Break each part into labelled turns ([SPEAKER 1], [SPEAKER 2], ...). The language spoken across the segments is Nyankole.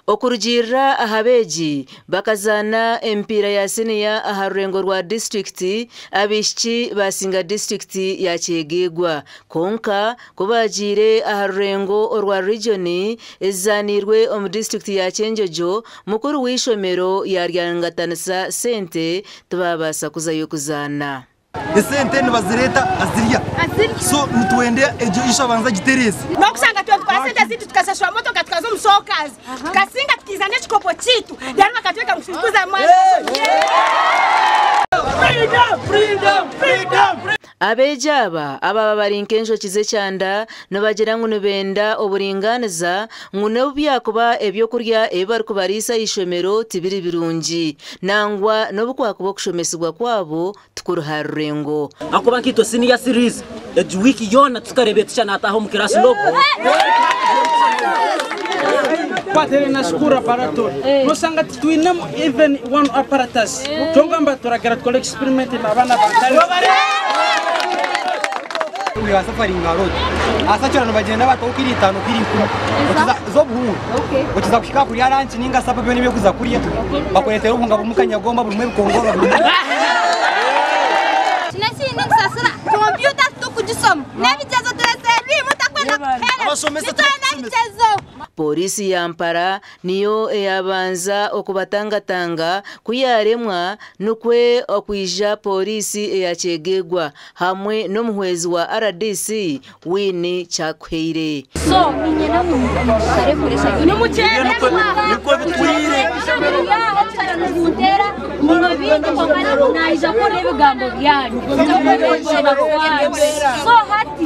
[SPEAKER 1] Okurugiirira aha beegi bakazaana emipiira ya siniya aha rurengo rwa disiturikiti, abaishiki basinga disiturikiti ya Kyegegwa. Kwonka ku baagiire aha rurengo orwa riijoni ezizaanirwe omu disiturikiti ya Kyenjojo, mukuru w'eishomero yaaryangatanisa sente tibaabaasa kuzayo kuzaana.
[SPEAKER 2] Esente nibazireeta azirya, so nitwenda egyo issue abanze agitereeze.
[SPEAKER 3] N'okushanga twatwara sente zaitu tukashashura motoka tukaza omu sokazi tukasinga tukiiza n'ekikopo kyaitu reero bakatweta ngu turikuza
[SPEAKER 1] Abeegi aba ababa bari nk'enjoki z'ekyanda nibagira ngu nibenda oburingaaniza ngu n'obu byakuba ebyokurya ebi barikubariisa aha ishomero tibiri birungi nangwa n'obu kwakuba okushomesibwa kwabo tikuri ha rurengo.
[SPEAKER 4] Ahakuba nkaitwe siniya series egi wiiki yoona tukareeba teacher nataaha omu class n'ogu.
[SPEAKER 5] Twateire na school laboratory nosanga titwinemu even one apparatus kyonka nibaturagira tukore experiment n'abaana batari.
[SPEAKER 2] We are suffering a lot. Aha nibagyenda bataho kiro itaano kiro ikumi z'obuhunga okiza kuhika kurya lunch ninga supper byona ebyokuza kurya bakureetera obuhunga burimu kanyagomba burimu ebikongoro burimu.
[SPEAKER 6] Kino ekindi nitusasura kompyuta titukugisoma n'ebigyezo tureeterwa mutakwenda kutuheereza nitwenda ebigyezo.
[SPEAKER 1] Pooriisi ya Mpara niyo eyabanza okubatangatanga ku yaaremwa nikwo okwija pooriisi eya Kyegegwa hamwe n'omuhwezi wa RDC Winnie Kyakuhaire.
[SPEAKER 6] So niinyenda ngu mutare pressure naija kuhurira ebigambo byanyu so hati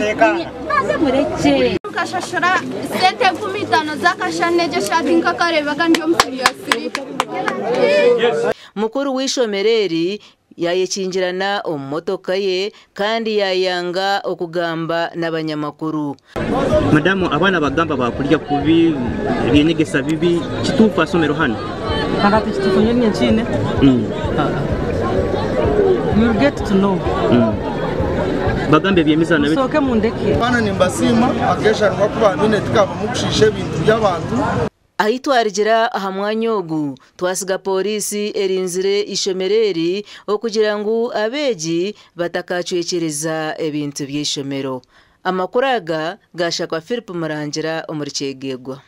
[SPEAKER 6] maze murekye.
[SPEAKER 7] Nkashashura sente 50,000 z'akashana egyo eshati nkakareebeka ndi omu siniya 3.
[SPEAKER 1] Mukuru w'eishomero eri yayekingirana omu motoka ye kandi yayanga okugamba n'abanyamakuru.
[SPEAKER 8] Madamu, abaana bagamba bakurya kubi, ebyenyegesa bibi, kituufu asomero hano?
[SPEAKER 5] Kandi kituufu nyine nkiine. You will get to know.
[SPEAKER 8] Bagambe ebyemizano bitu.
[SPEAKER 5] Musooke mundeke.
[SPEAKER 9] Abaana nimbasiima akeeshanirwa kuba nyine tikabamu kushiisha ebintu by'abantu.
[SPEAKER 1] Ahi twarigira aha mwanya ogu twasiga pooriisi erinzire ishomero eri okugira ngu abeegi batakacwekyereza ebintu by'eishomero. Amakuru aga gashakwa Philip Murangira omuri Kyegegwa.